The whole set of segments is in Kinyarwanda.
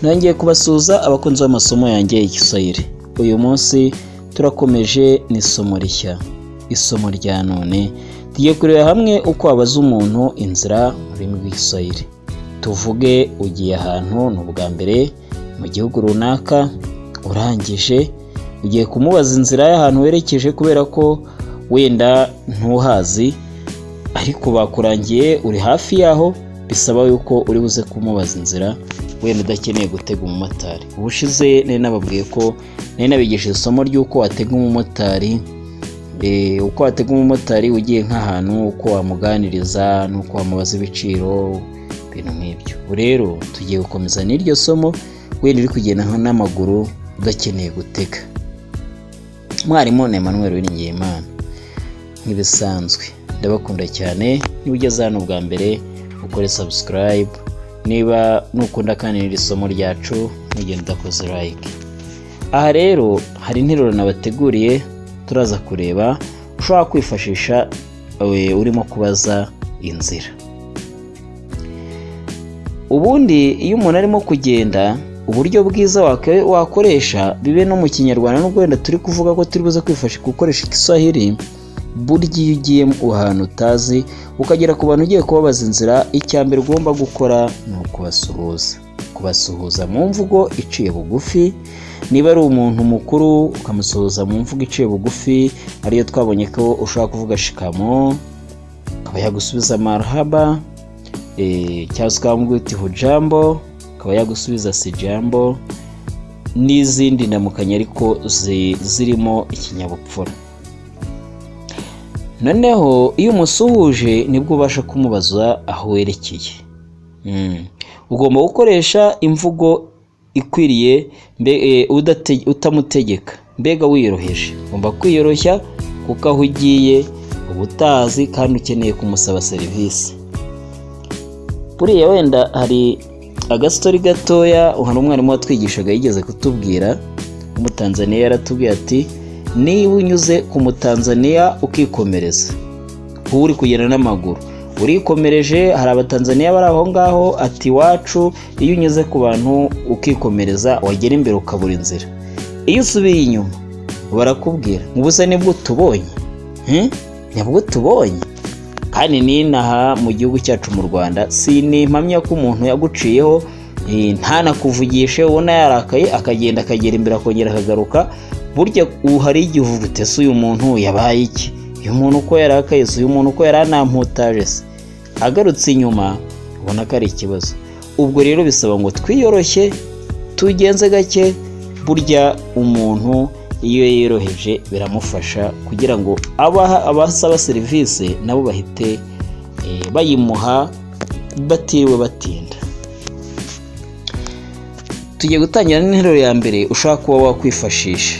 Nongeye kubasuhuza abakunzi b'amasomo yanjye y'Igiswahili. Uyu munsi turakomeje n'isomo rishya, isomo rya none tugiye kureba hamwe uko wabaza umuntu inzira mu rurimi rw'Igiswahili. Tuvuge ugiye ahantu ni ubwa mbere mu gihugu runaka, urangije ugiye kumubaza inzira y'ahantu werekeje kubera ko wenda ntuhazi, ariko bakurangiye uri hafi yaho, bisaba yuko uri buze kumubaza inzira wenda udakeneye gutega umumotari. Ubushize nari nababwiye ko nari nabigishije isomo ry'uko watega umumotari, uko watega umumotari ugiye nk'ahantu, uko wamuganiriza n'uko wamubaza ibiciro, ibintu nk'ibyo. Ubu rero tugiye gukomeza n'iryo somo, wenda uri kugenda n'amaguru udakeneye gutega. Mwarimu ni Emmanuel Uwiringiyimana nk'ibisanzwe, ndabakunda cyane. Niba ugeze hano bwa mbere ukore subscribe, niba nukunda kandi n'iri somo ryacu ntugende udakoze like. Aha rero hari interuro nabateguriye turaza kureba ushobora kwifashisha urimo kubaza inzira. Ubundi iyo umuntu arimo kugenda, uburyo bwiza wakoresha bibe no mu Kinyarwanda, nubwo wenda turi kuvuga ko turi buze kwifashisha gukoresha Igiswahili, burya iyo ugiye ahantu utazi ukagera ku bantu ugiye kubabaza inzira, icya mbere ugomba gukora ni ukubasuhuza. Kubasuhuza mu mvugo iciye bugufi. Niba ari umuntu mukuru ukamusuhuza mu mvugo iciye bugufi, ariyo twabonye ko ushobora kuvuga shikamoo, akaba yagusubiza marhaba, cyangwa se ukamubwira uti hujambo, akaba yagusubiza sijambo, n'izindi ndamukanya ariko zirimo ikinyabupfura. Noneho iyo umusuhuje nibwo ubasha kumubaza aho werekeye. Ugomba gukoresha imvugo ikwiriye, utamutegeka, mbega wiyoroheje. Ugomba kwiyoroshya kuko aho ugiye uba utazi kandi ukeneye kumusaba serivisi. Buriya wenda hari agastori gatoya, hari umwarimu watwigishaga yigeze kutubwira, w'Umutanzaniya, yaratubwiye ati niba unyuze ku Mutanzaniya ukikomereza, kuba uri kugenda n'amaguru urikomereje, hari Abatanzaniya bari aho ngaho, ati iwacu iyo unyuze ku bantu ukikomereza wagera imbere ukabura inzira, iyo usubiye inyuma barakubwira ngo ubusa nibwo utubonye, nibwo utubonye. Kandi n'inaha mu gihugu cyacu mu Rwanda si impamya ko umuntu yaguciyeho ntanakuvugishe, ubona yarakaye akagenda akagera imbere akongera akagaruka. Burya hari igihe uvuga uti ese uyu muntu yabaye iki, uyu muntu uko yarakaye se, uyu muntu uko yaranamputaje se, agarutse inyuma ubona ko ari ikibazo. Ubwo rero bisaba ngo twiyoroshye, tugenze gake. Burya umuntu iyo yiyoroheje biramufasha kugira ngo abasaba serivisi nabo bahite bayimuha batiriwe batinda. Tugiye gutangira n'interuro ya mbere ushobora kuba wakwifashisha.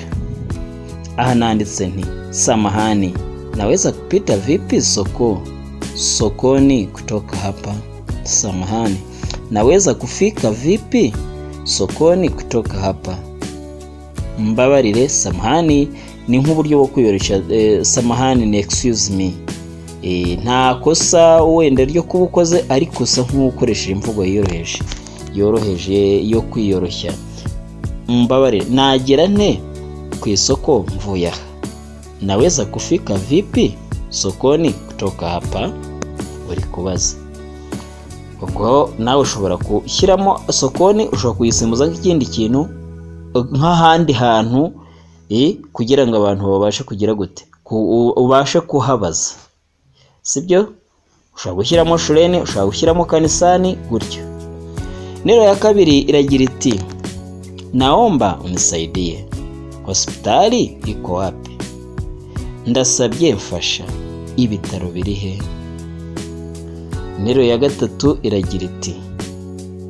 Aha nanditse nti samahani, naweza kupita vipi sokoni kutoka hapa? Samahani, naweza kufika vipi sokoni kutoka hapa? Mbabarire, samahani ni nk'uburyo bwo kwiyoroshya. Samahani ni excuse me, nta kosa wenda ryo kuba ukoze, ariko usa nk'ukoresheje imvugo yoroheje yoroheje yo kwiyoroshya. Mbabarire, nagera nte ku isoko mvuye aha? Naweza kufika vipi sokoni kutoka hapa? Uri kubaza. Ubwo nawe ushobora gushyiramo sokoni, ushobora kuyisimbuza nk'ikindi kintu, nk'ahandi hantu, kugira ngo abantu babashe kugira gute, ubashe kuhabaza, sibyo? Ushobora gushyiramo shuleni, ushobora gushyiramo kanisani, gutyo. Interuro ya kabiri iragira iti naomba unisaidie, hospitali iko wapi? Ndasabye mfasha, ibitaro biri he? Interuro ya gatatu iragira iti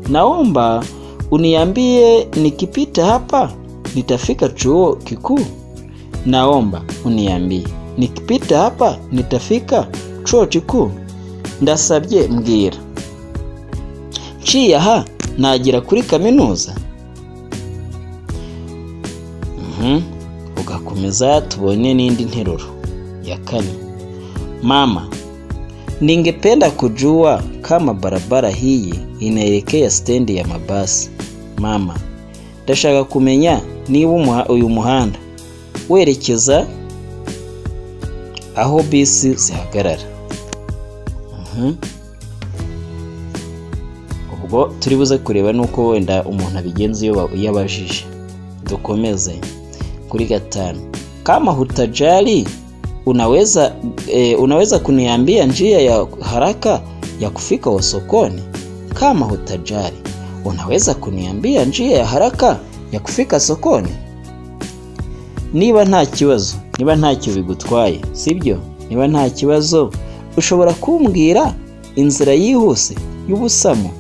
naomba uniambie nikipita hapa nitafika chuo kikuu. Naomba uniambie nikipita hapa nitafika chuo kikuu. Ndasabye mbwira, nciye aha nagera kuri kaminuza. Ugakomeza tubone n'indi nteruro ya kane. Mama, ningependa kujua kama barabara hii inaelekea stendi ya mabasi. Mama, ndashaka kumenya niba uyu muhanda werekeza aho bisi zihagarara. Ubwo turi buze kureba nuko wenda umuntu abigenza iyo abajije. Dukomeze kuri 5. Kama hutajali unaweza kuniambia njia ya haraka ya kufika sokoni? Kama hutajali unaweza kuniambia njia ya haraka ya kufika sokoni? Niba nta kibazo, niba ntacyo bigutwaye, sibyo? Niba nta kibazo ushobora kumbwira inzira yihuse y'ubusamo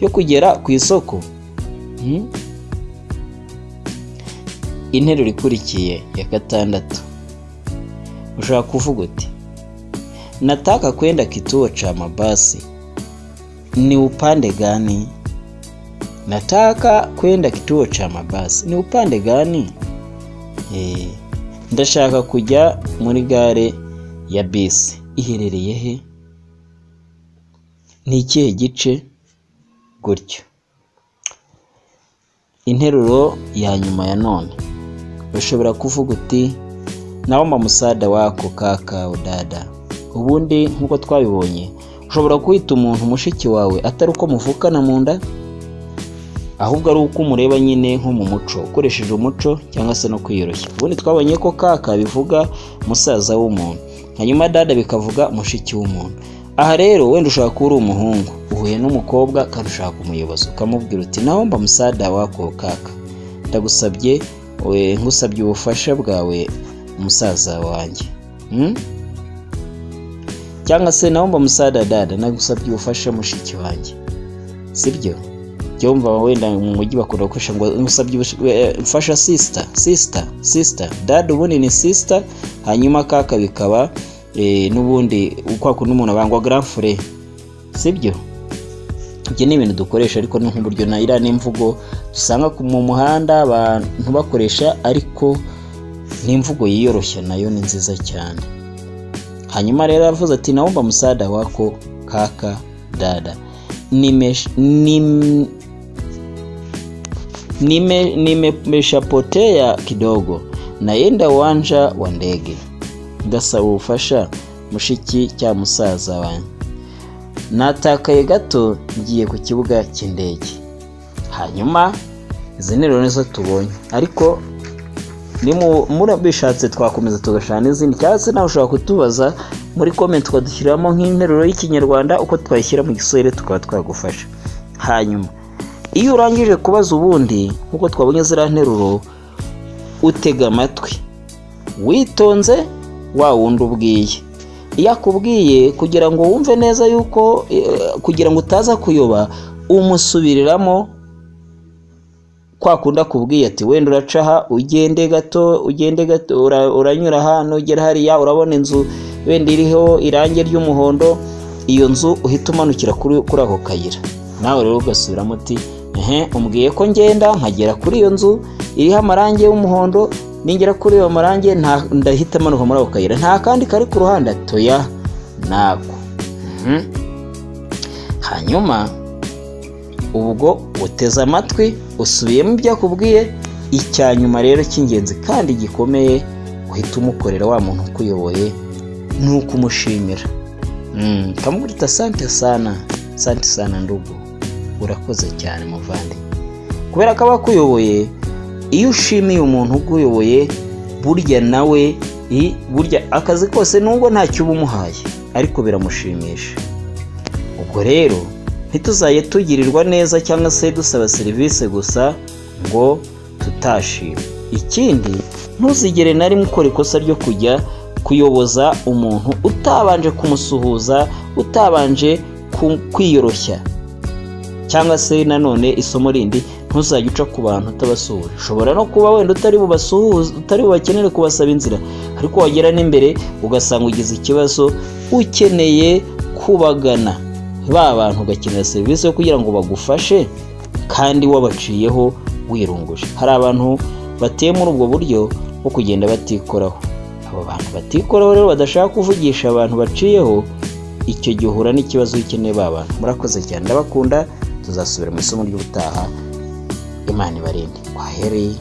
yo kugera ku isoko. Interuro ikurikiye ya 6, ushobora kuvuga uti nataka kwenda kituo cha mabasi, ni upande gani? Nataka kwenda kituo cha mabasi, ni upande gani? Ndashaka kujya muri gare ya bisi, iherereye he? Ni ikihe gice? Gutyo. Interuro ya nyuma ya none, ushobora kuvuga uti naomba msaada wako kaka au dada. Ubundi nkuko twabibonye, ushobora kwita umuntu mushiki wawe atari uko muvukana mu nda, ahubwo ari uko umureba nyine nko mu muco, ukoresheje umuco cyangwa se no kwiyoroshya. Ubundi twabonye ko kaka bivuga musaza w'umuntu, hanyuma dada bikavuga mushiki w'umuntu. Aha rero wenda ushaka kuba uri umuhungu uhuye n'umukobwa kandi ushaka umuyobozi, ukamubwira uti naomba msaada wako kaka, ndagusabye ngusabye ubufasha bwawe musaza wanjye. Cyangwa se naomba msaada dada, nagusabye ubufasha mushiki wanjye, sibyo? Byumva wenda mu mujyi bakunda gukoresha ngo ngusabye mfasha sister, sister, sister. Dada ubundi ni sister, hanyuma kaka bikaba n'ubundi kwa kundi umuntu abangwa grand frère, sibyo? Ibyo ni ibintu dukoresha, ariko ni nk'uburyo na iriya n'imvugo dusanga mu muhanda abantu bakoresha, ariko n'imvugo yiyoroshya nayo ni nziza cyane. Hanyuma rero aravuze ati naomba msaada wako kaka dada, nimeshapotea kidogo, naenda uwanja wa ndege, ndasaba ubufasha mushiki cya musaza wanjye, natakaye gato ngiye ku kibuga cy'indege. Hanyuma izi nteruro nizo tubonye, ariko murabishatse twakomeza tugashana n'izindi, cyangwa se nawe ushobora kutubaza muri comment tukadushyiramo nk'interuro y'Ikinyarwanda uko twayishyira mu Giswahili tukaba twagufasha. Hanyuma iyo urangije kubaza ubundi nkuko twabonye ziriya nteruro, utega amatwi witonze wa wundi ubwiye. Iyo akubwiye kugira ngo wumve neza yuko kugira ngo utaza kuyoba, umusubiriramo kwa kunda kubwiye ati wenda uracaha ugende gato, ugende gato, uranyura hano ugera hariya urabona inzu wenda iriho irangi ry'umuhondo, iyo nzu uhita umanukira kuri ako kayira. Nawe rero ugasubiramo uti ehe, umbwiye ko ngenda nkagera kuri iyo nzu iriho amarangi y'umuhondo, ningera kuri iyo marangi ndahita manuka muri ako kayira, nta kandi kari ku ruhande, toya nako. Hanyuma ubwo uteze amatwi usubiyemo ibyo akubwiye. Icya nyuma rero cy'ingenzi kandi gikomeye uhita umukorera wa muntu ukuyoboye ni ukumushimira. Ukamubwira asante sana, asante sana ndugu, urakoze cyane muvandi. Kubera ko abakuyoboye, iyo ushimiye umuntu ukuyoboye burya nawe burya akazi kose nubwo ntacyo uba umuhaye ariko biramushimisha. Ubwo rero ntituzaye tugirirwa neza cyangwa se dusaba serivisi gusa ngo tutashima. Ikindi, ntuzigere na rimwe ukora ikosa ryo kujya kuyoboza umuntu utabanje kumusuhuza, utabanje kwiyoroshya. Cyangwa se nanone isomo rindi, ntuzajye uca ku bantu utabasuhuje. Ushobora no kuba wenda utari bubasuhuze, utari bubakenere kubasaba inzira, ariko wagera n'imbere ugasanga ugize ikibazo ukeneye kubagana ba bantu, ugakenera serivisi yo kugira ngo bagufashe kandi wabaciyeho wirunguje. Hari abantu bateye muri ubwo buryo bwo kugenda batikoraho. Abo bantu batikoraho rero badashaka kuvugisha abantu baciyeho, icyo gihe uhura n'ikibazo ukeneye ba bantu. Murakoze cyane, ndabakunda, tuzasubira mu isomo ry'ubutaha. Imana ibarinde. Kwaheri.